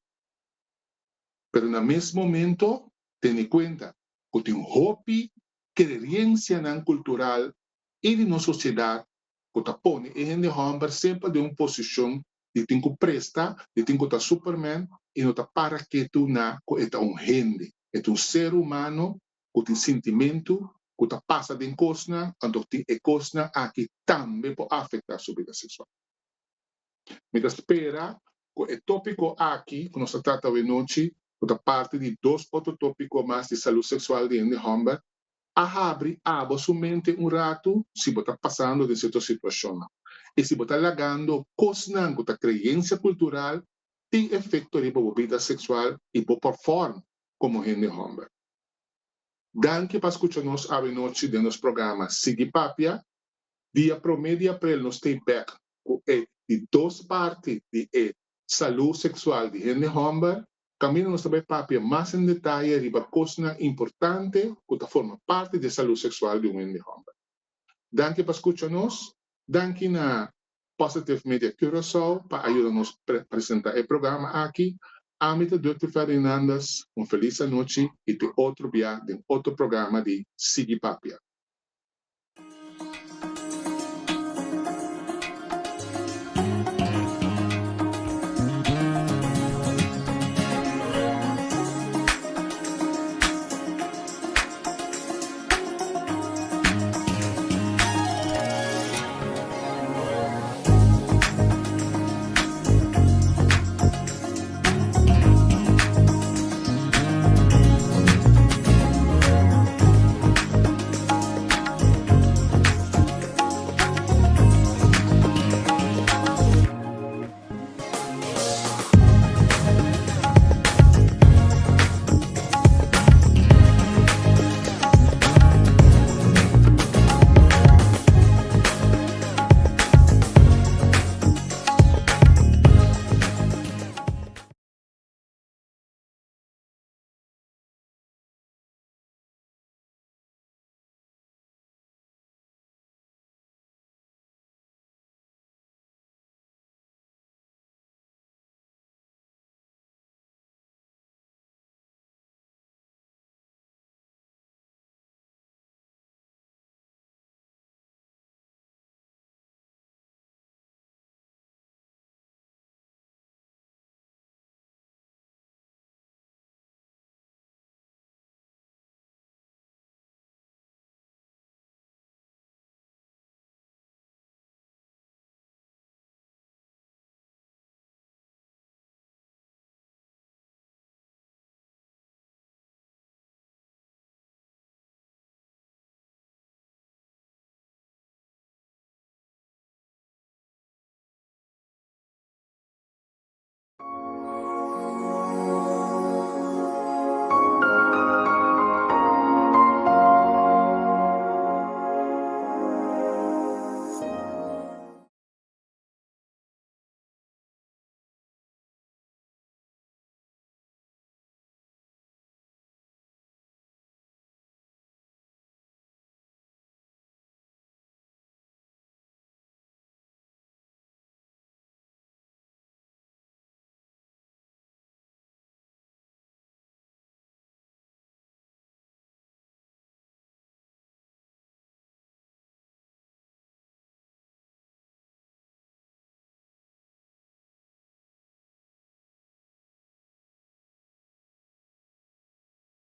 Pero na mes momento tene kuenta ku tin hopi kreriensianan kultural i di nos sosiedat ku ta pone e hende hòmber semper den un posishon di tin ku presta, di tin ku ta superman i no ta para ketu na ku e ta un hende, e ta un ser humano ku tin sintimentu, ku ta pasa den kosnan, anto tin e kosnan aki tambe por afektá su bida seksual. Mi ta spera ku e tópiko aki ku nos ta trata awenochi, ku ta parti di dos otro tópiko mas di salú seksual di hende hòmber, a habri abo su mente un ratu si bo ta pasando den sierto situashonnan i si bo ta lagando kosnan ku ta kreensia kultural tin efekto riba bo bida seksual i bo perform komo hende hòmber. Danki pa skucha nos awenochi den nos programa Sigui Papia. Dia promé di aprel nos t'ei bèk ku e di dos parti di e salú seksual di hende hòmber. Kaminda nos ta bai papia mas en detaye riba kosnan importante ku ta forma parti di e salú seksual di un hende hòmber. Danki pa skucha nos. Danki na Positive Media Curaçao pa a yuda nos presenta e programa aki. Ami ta Dutty Ferdinandus, un felis anochi y te otro bia den otro programa di Sigui Papia.